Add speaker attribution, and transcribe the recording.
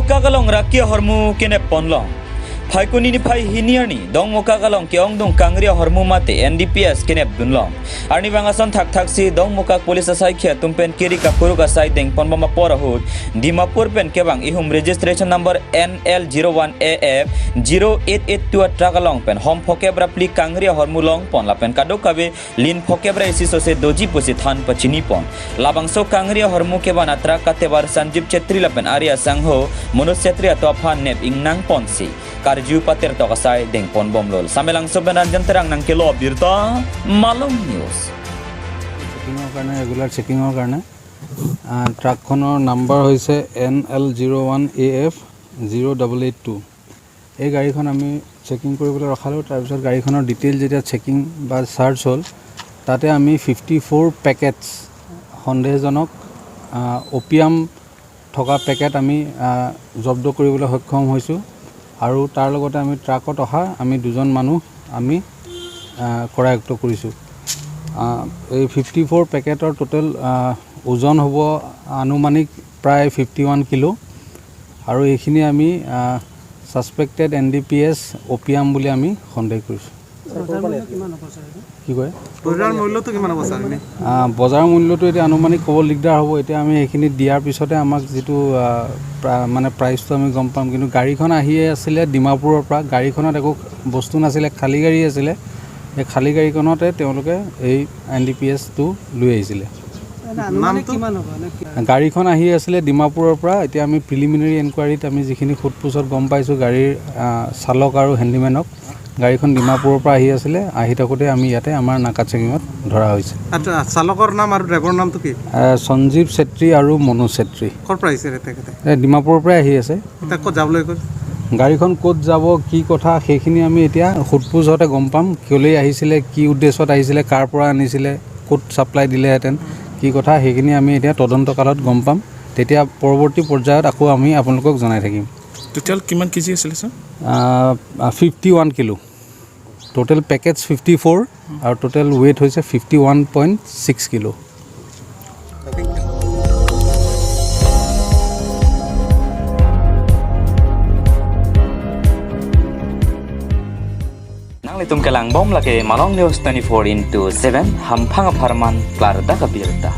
Speaker 1: muka kalong rakia hormu kene ponlong Phaikuni ni phai hiniarni dong muka kalong keong dong kangria hormu mate NDPS kene dunlong arni bangason thak thak si dong muka police asai khia tumpen kiri ka kuru ka sai deng ponbama porahut Dimapur pen kebang ihum registration number NL01AF 0882 trakalong pen hom phokebra pli kangria hormu long pon lapen kadok kabe lin phokebra isi sose doji pusi than pachini pon labangso kangria hormu keban atra katebar Sanjeev Chetri lapen Arya Sangho Manoj Chetri atwa phan nep ingnang ponsi karju pater tokasai deng pon bomlol samelang soben ranjan terang nang kelo birta Malong News
Speaker 2: চেকিঙৰ কাৰণে regular চেকিঙৰ কাৰণে ট্ৰাকখনৰ number হৈছে NL01AF 0882। এই গাড়ীখন আমি checking কৰিবলৈ ৰখালোঁ। তাৰপিছত গাড়ীখনৰ ডিটেইল যেতিয়া চেকিং বা চাৰ্চ হ'ল, তাতে আমি 54 পেকেটছ সন্দেহজনক অপিয়াম থকা পেকেট আমি জব্দ কৰিবলৈ সক্ষম হৈছোঁ। আৰু তাৰ লগতে আমি ট্ৰাকত অহা আমি দুজন মানুহ আমি কৰায়ত্ব কৰিছোঁ। এই 54 পেকেটৰ টোটেল ওজন হ'ব আনুমানিক প্ৰায় 51 কিলো। আৰু এইখিনি আমি ছাছপেক্টেড NDPS opium বুলি আমি সন্দেহ কৰিছোঁ। কি কয়
Speaker 3: বজাৰ মূল্যটো কিমান হ'ব ছাৰ?
Speaker 2: বজাৰ মূল্যটো এতিয়া আনুমানিক ক'ব দিগদাৰ হ'ব। এতিয়া আমি সেইখিনি দিয়াৰ পিছতে আমাক যিটো মানে প্ৰাইচটো আমি গম পাম। কিন্তু গাড়ীখন আহিয়ে আছিলে ডিমাপুৰৰ পৰা, গাড়ীখনত একো বস্তু নাছিলে, খালী গাড়ী আছিলে। এই খালী গাড়ীখনতে তেওঁলোকে এই NDPSটো লৈ আহিছিলে। গাড়ীখন আহি আছিলে ডিমাপুৰৰ পৰা। এতিয়া আমি প্ৰিলিমিনাৰী এনকুৱাৰীত আমি যিখিনি সোধ পোছত গম পাইছোঁ গাড়ীৰ চালক আৰু হেণ্ডিমেনক, গাড়ীখন ডিমাপুৰৰ পৰা আহি আছিলে। আহি থাকোঁতে আমি ইয়াতে আমাৰ নাকা চেকিঙত ধৰা হৈছে।
Speaker 3: আচ্ছা, চালকৰ নাম আৰু ড্ৰাইভাৰৰ নামটো কি?
Speaker 2: সঞ্জীৱ চেত্ৰী আৰু মনোজ চেত্ৰী।
Speaker 3: ক'ৰ পৰা আহিছে তেখেতে?
Speaker 2: ডিমাপুৰৰ পৰাই আহি আছে।
Speaker 3: এতিয়া ক'ত যাবলৈ গ'ল?
Speaker 2: গাড়ীখন ক'ত যাব কি কথা সেইখিনি আমি এতিয়া সোধ পোছতে গম পাম। কেলৈ আহিছিলে, কি উদ্দেশ্যত আহিছিলে, কাৰ পৰা আনিছিলে, ক'ত ছাপ্লাই দিলেহেঁতেন, কি কথা সেইখিনি আমি এতিয়া তদন্তকালত গম পাম। তেতিয়া পৰৱৰ্তী পৰ্যায়ত আকৌ আমি আপোনালোকক জনাই থাকিম।
Speaker 4: টোটেল কিমান কেজি আছিলে sir?
Speaker 2: 51 kilo. Total packets 54 আৰু টোটেল ৱেইট হৈছে 51.6 kilo.
Speaker 1: Nang litum kelang bom lake Malong News 24x7 hampang farman klar da kabirta.